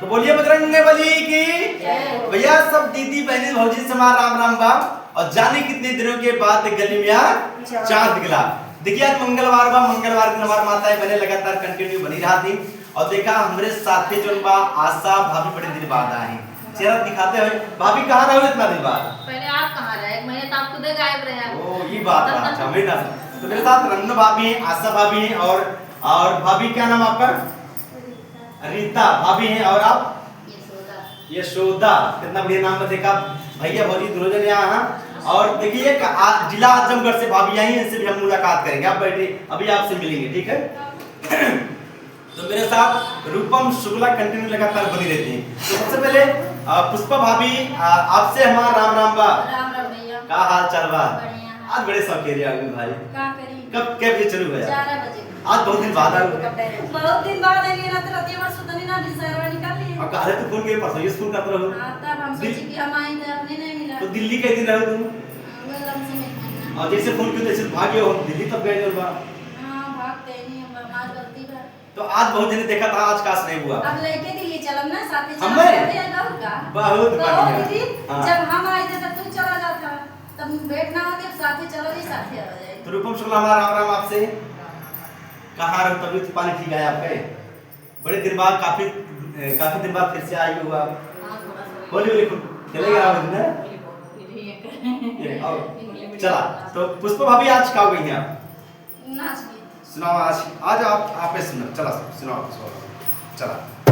तो बोलिए बजरंग बली की। भैया सब दीदी बहनी भौजी से हमारा राम राम बा। और जाने कितने दिनों के बाद गली में चांद निकला। देखिए आज मंगलवार बा, मंगलवार के हमारे माताएं बने लगातार कंटिन्यू बनी रहा थी। और देखा हमरे साथी जोन बा आशा भाभी बड़े दिन बाद आए, चेहरा दिखाते हुए। भाभी कहाँ रहो इतना दिन बाद? पहले आप कहाँ रहे? एक महीने तो आप खुद गायब रहे। ओ ये बात है। अच्छा मेरे ना तो मेरे साथ रन्नू भाभी हैं, आशा भाभी हैं और भाभी क्या नाम आपका? रीता भाभी हैं। और आप? यशोदा। यशोदा, कितना बढ़िया नाम है। देखा भैया भौजी दोनों जन यहाँ हैं। और देखिए एक जिला आजमगढ़ से भाभी आई हैं, इनसे भी हम मुलाकात करेंगे। आप बैठिए, अभी आपसे मिलेंगे, ठीक है? तो मेरे साथ रूपम शुक्ला कंटिन्यू लगातार बनी रहती हैं। तो सबसे पहले पुष्पा भाभी, आपसे हमारा राम राम बा। राम राम भैया। का हाल चाल बा? बढ़िया। आज बड़े सौकेरे आ गए भाई। का करी? कब कै बजे चलू भैया? 4 बजे। आज बहुत दिन बाद आए। बहुत दिन बाद आई ना, तो रतिया भर सुतनी ना, बिसरवा निकाल लिए। और काहे तो फोन के परसों ये फोन करते रहो। हां तब हम सोची कि हम आए तो अपने नहीं मिला। तो दिल्ली के दिन रहो तुम? लम से एक महीना। और जैसे फोन किया तैसे भागे हो, हम दिल्ली तक गए जो बा। हां भागते नहीं हम, आज गलती बा। तो आज बहुत दिन देखा था, आज काश नहीं हुआ। अब लेके दिल्ली चलम ना साथे चलम। हमें? साथे आए बहुत का। बहुत तो बढ़िया। दीदी हाँ। जब हम आए थे तब तू चला जाता, तब भेंट ना होती, अब साथे चलो जी साथे आ जाए। तो रूपम शुक्ला हमारा राम राम आपसे। कहाँ रहो? तबीयत पानी ठीक है आपके? बड़े दिन बाद, काफी काफी दिन बाद फिर से आई हुआ। होली होली खेलेगा आप ना? ये, आओ, चला तो पुष्पा भाभी आज का हो गई हैं आप? नाच गीत सुनाओ आज, आज आप सुनो, चला सुनाओ पुष्पा भाभी, चला।